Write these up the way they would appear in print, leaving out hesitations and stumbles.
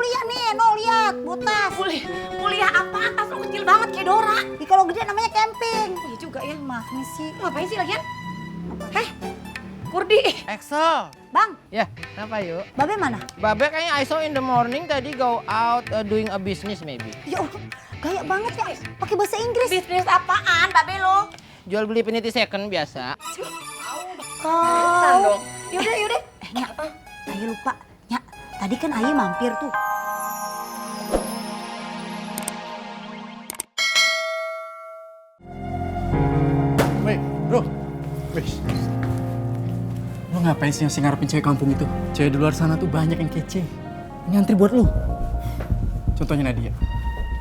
kuliah nih, no lihat, botas. Kuliah apaan? Tas lu kecil banget kayak Dora. Kalau gede namanya camping. Iya juga ya. Maknya sih. Ngapain sih lagian? Kurdi. Excel. Bang, Ya, kenapa yuk? Babe mana? Babe kayaknya I saw in the morning tadi go out doing a business maybe. Ya Allah, gaya banget ya. Pakai bahasa Inggris. Bisnis apaan, Babe lo? Jual beli peniti second biasa. Kau. Yaudah. Nyak, Ayu lupa. Nyak, tadi kan Ayu mampir tuh. Weh, bro. Wih. Lo ngapain sih yang ngarepin cewek kampung itu? Cewek di luar sana tuh banyak yang kece. Ini antri buat lo. Contohnya Nadia.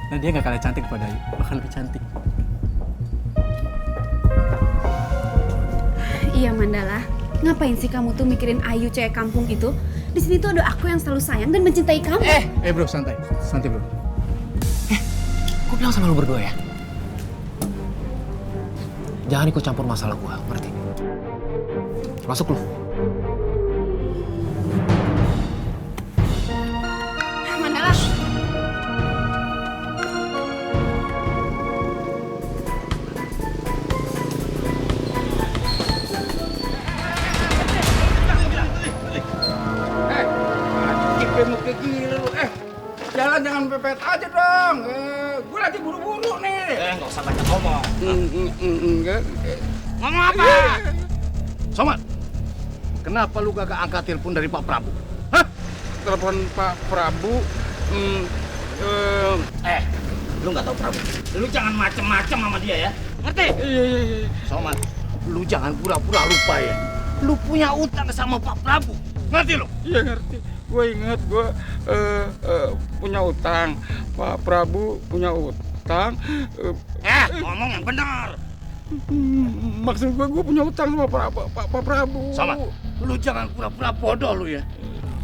Nadia gak kalah cantik daripada Ayu, bahkan lebih cantik. Iya Mandala, ngapain sih kamu tuh mikirin Ayu cewek kampung itu? Di sini tuh ada aku yang selalu sayang dan mencintai kamu. Bro, santai. Santai bro. Gue bilang sama lu berdua ya. Jangan ikut campur masalah gue, ngerti? Masuk lu. Mandala. Muka gila lu. Jalan jangan pepet aja dong. Gue lagi buru-buru nih. Nggak usah banyak ngomong. Ngomong apa? Somad, kenapa lu gak angkat telepon dari Pak Prabu? Hah? Telepon Pak Prabu. Lu nggak tahu Prabu. Lu jangan macem-macem sama dia ya. Ngerti? Iya. Somad, lu jangan pura-pura lupa ya. Lu punya utang sama Pak Prabu. Ngerti lu? Iya ngerti. Gue ingat gue punya utang. Pak Prabu punya utang. Ngomong yang benar. Maksud gue punya utang sama Pak Prabu. Somad, lu jangan pura-pura bodoh lu ya.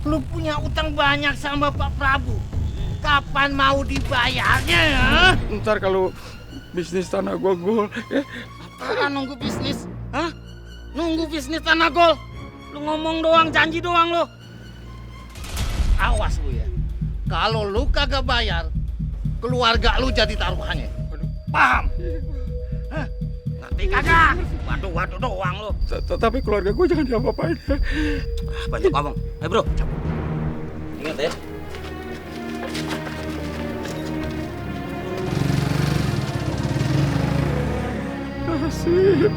Lu punya utang banyak sama Pak Prabu. Kapan mau dibayarnya ya? Ntar kalau bisnis tanah gue gol. Apaan nunggu bisnis? Hah? Nunggu bisnis tanah gol? Lu ngomong doang, janji doang lu. Awas lu ya. Kalau lu kagak bayar, keluarga lu jadi taruhannya. Paham? Hah? Ngerti kagak? Waduh doang lu. Tapi keluarga gue jangan diapa-apain. Banyak ngomong. Bro, cabut. Ingat ya. Asik.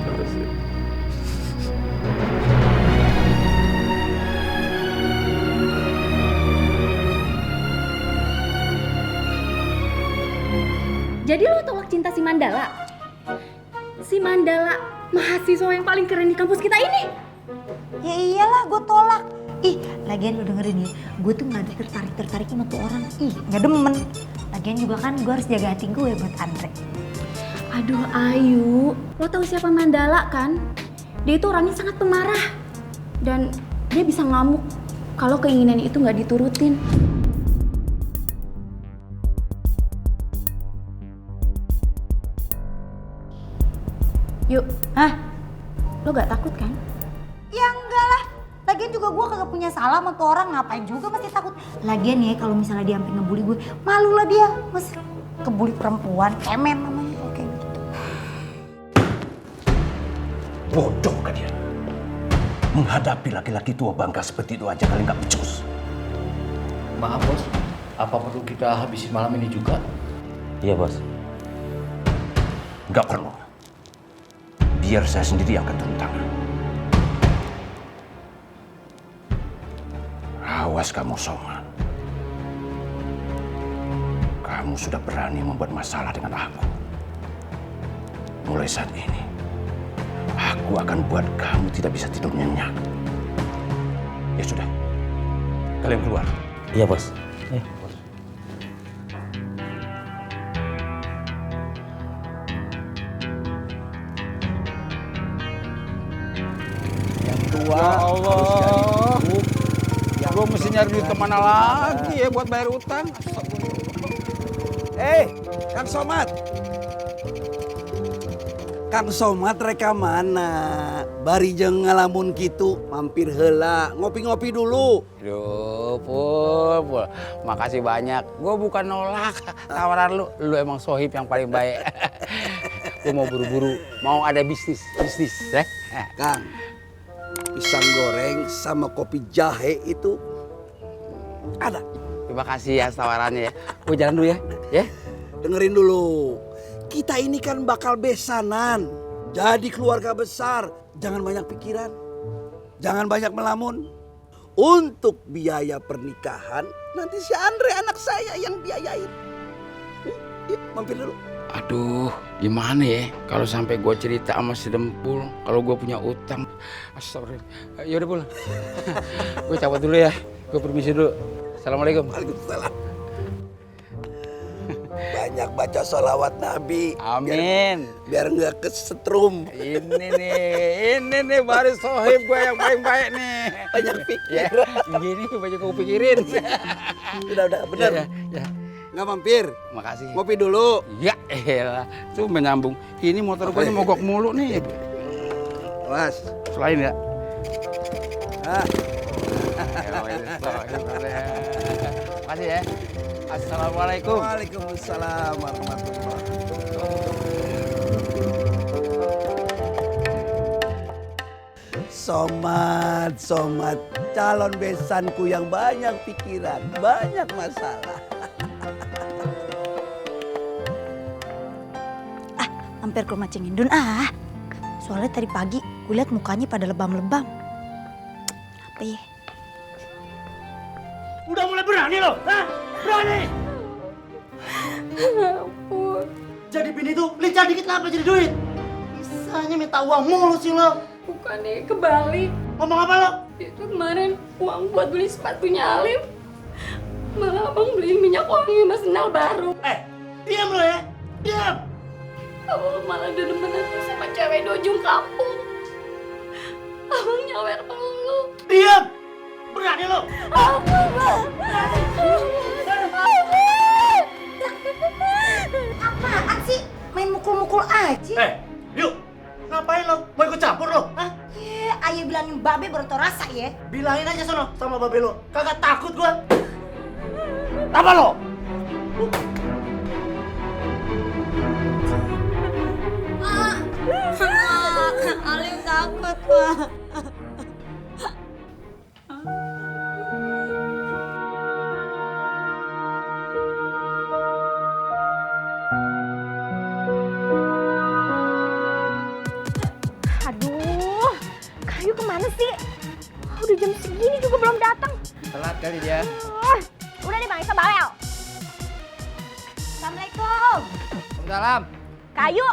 Jadi lo tolak cinta si Mandala? Si Mandala mahasiswa yang paling keren di kampus kita ini. Ya iyalah, gue tolak. Ih, lagian lu dengerin ya, gue tuh gak ada tertarik-tertarik sama tuh orang. Ih, gak demen. Lagian juga kan gue harus jaga hati gue buat Andre. Aduh Ayu, lo tahu siapa Mandala kan? Dia itu orangnya sangat pemarah. Dan dia bisa ngamuk kalau keinginannya itu gak diturutin. Yuk, lo gak takut kan? Ya enggak lah. Lagian juga gue kagak punya salah sama tuh orang, ngapain juga masih takut. Lagian ya kalau misalnya dia sampai ngebully gue, malu lah dia. Mas kebuli perempuan, kemen namanya kayak gitu. Bodoh kan dia. Menghadapi laki-laki tua bangka seperti itu aja kali nggak becus. Maaf bos, apa perlu kita habisin malam ini juga? Iya bos. Nggak perlu. Biar saya sendiri yang akan turun tangan. Awas kamu, Soma. Kamu sudah berani membuat masalah dengan aku. Mulai saat ini, aku akan buat kamu tidak bisa tidur nyenyak. Ya sudah, kalian keluar. Iya bos. Ya Allah. Gue mesti nyari duit kemana lagi ya buat bayar utang. Kang Somad. Kang Somad reka mana? Bari jeung ngalamun kitu, mampir heula, ngopi-ngopi dulu. Duh, Pul. Makasih banyak. Gue bukan nolak tawaran lu. Lu emang sohib yang paling baik. Gue mau buru-buru, mau ada bisnis, ya. Kang, pisang goreng sama kopi jahe itu ada. Terima kasih ya tawarannya ya. Gue jalan dulu ya. Dengerin dulu. Kita ini kan bakal besanan. Jadi keluarga besar. Jangan banyak pikiran. Jangan banyak melamun. Untuk biaya pernikahan, nanti si Andre anak saya yang biayain. Mampir dulu. Aduh, gimana ya kalau sampai gue cerita sama si Dempul kalau gue punya utang. Astagfirullah. Yaudah, Pul. Gue cabut dulu ya. Gue permisi dulu. Assalamualaikum. Waalaikumsalam. Banyak baca sholawat Nabi. Amin. Biar nggak kesetrum. Ini nih baru sohib gue yang paling baik nih. Banyak pikir. Ya, gini banyak gue pikirin. Udah, bener. Ya. Nggak mampir. Makasih. Ngopi dulu. Ya elah, tuh menyambung. Ini motor gue mogok mulu nih. Mas. Selain ya. Makasih ya. Assalamualaikum. Waalaikumsalam warahmatullahi wabarakatuh. Somad, calon besanku yang banyak pikiran, banyak masalah. Hampir ke rumah Cing Indun soalnya tadi pagi gue liat mukanya pada lebam-lebam. Apa ya? Udah mulai berani lo, berani. Ampun. Jadi bini tuh lincah dikit kenapa jadi duit? Bisanya minta uang mulu sih lo. Bukannya kebalik. Ngomong apa lo? Itu kemarin uang buat beli sepatunya Alim. Malah abang beliin minyak wangi sama sendal baru. Diam lo ya, diam. Abang malah dedemenan sama cewek di ujung kampung. Abang nyawer lu. Diam, berani lo. Apaan sih? Main mukul-mukul aja. Yuk, ngapain lo? Mau ikut campur lo? Ayah bilangin babe baru tau rasa ya. Bilangin aja sono sama babe lo. Kagak takut gua. Apa lo? Alim takut, Pak. Aduh, Kayu kemana sih? Udah jam segini juga belum datang. Telat kali dia. Udah deh Bang Isa bawel. Assalamualaikum. Salam. Kayu.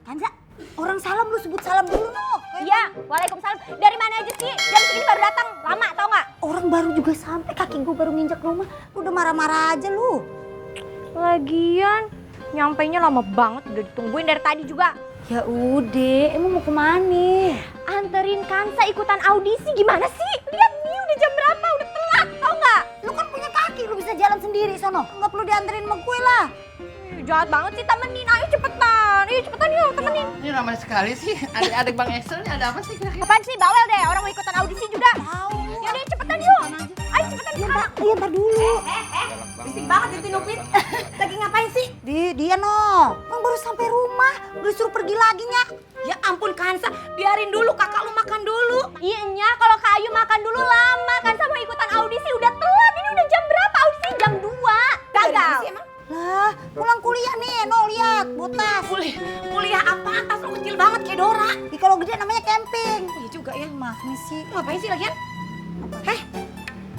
Kanza, orang salam lu sebut salam dulu no. Iya, waalaikumsalam. Dari mana aja sih? Jam segini baru datang. Lama tau nggak? Orang baru juga sampai, kaki gue baru nginjak rumah. Lu udah marah-marah aja lu. Lagian, nyampainya lama banget. Udah ditungguin dari tadi juga. Ya udah, emang mau kemana? Anterin Kansa ikutan audisi gimana sih? Lihat nih udah jam berapa? Udah telat tau nggak? Lu kan punya kaki, lu bisa jalan sendiri sono. Nggak perlu dianterin sama gue lah. Jahat banget sih, temenin. Ayo cepetan. Ayo cepetan yuk, temenin. Ini ramai sekali sih. Adik-adik Bang Excel ini ada apa sih kira-kira? Apaan sih? Bawel deh, orang mau ikutan audisi juga. Tahu. Yaudah cepetan yuk. Ayo cepetan sekarang. Iya, ntar dulu. Bisik banget ditinupin. Lagi ngapain sih? Dia no. Emang baru sampai rumah, udah suruh pergi lagi nya. Ya ampun Kansa, biarin dulu kakak lu makan dulu. Iya nya, kalau Kayu makan dulu lama. Kansa mau ikutan audisi udah telat. Ini udah jam berapa? Audisi jam 2. Gagal. Lah, pulang kuliah nih, no lihat, botas. Kuliah apa? Tas lu kecil banget kayak Dora. Kalau gede namanya camping. Iya juga ya. Mah, ini sih. Ngapain sih lagian?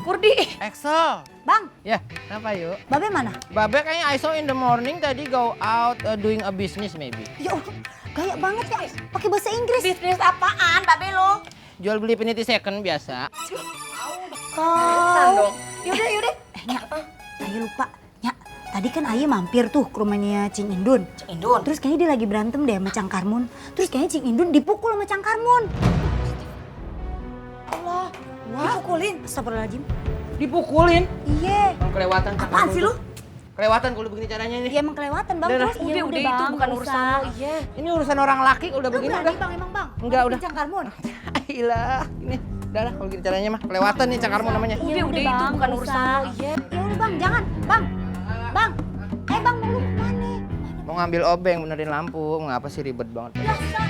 Kurdi. Excel. Bang, Ya, kenapa yuk? Babe mana? Babe kayaknya I saw in the morning tadi go out doing a business maybe. Ya Allah, gaya banget ya. Pakai bahasa Inggris. Bisnis apaan, babe lo? Jual beli peniti second biasa. Kau. Yaudah. Nya, Ayah lupa. Nya, tadi kan Ayah mampir tuh ke rumahnya Cing Indun. Terus kayaknya dia lagi berantem deh sama Cang Karmun. Terus kayaknya Cing Indun dipukul sama Cang Karmun. Allah, dipukulin. Astagfirullahaladzim. Dipukulin? Iya. Kelewatan. Apaan sih lu? Kelewatan kalau begini caranya ini. Ya emang kelewatan bang, Udah, terus udah. ya Udah itu bukan urusan lo. Iya. Ini urusan orang laki udah Lu begini berani udah. bang emang bang? Enggak, udah. Cangkarmun. Ilah, ini. Udah lah kalau gini caranya mah. Kelewatan nih cangkarmu namanya. Udah itu bukan urusan lo. Iya. Ya udah bang, jangan. Bang. Bang. Bang mau lu kemana? Mau ngambil obeng benerin lampu. Ngapa sih ribet banget. Biasa.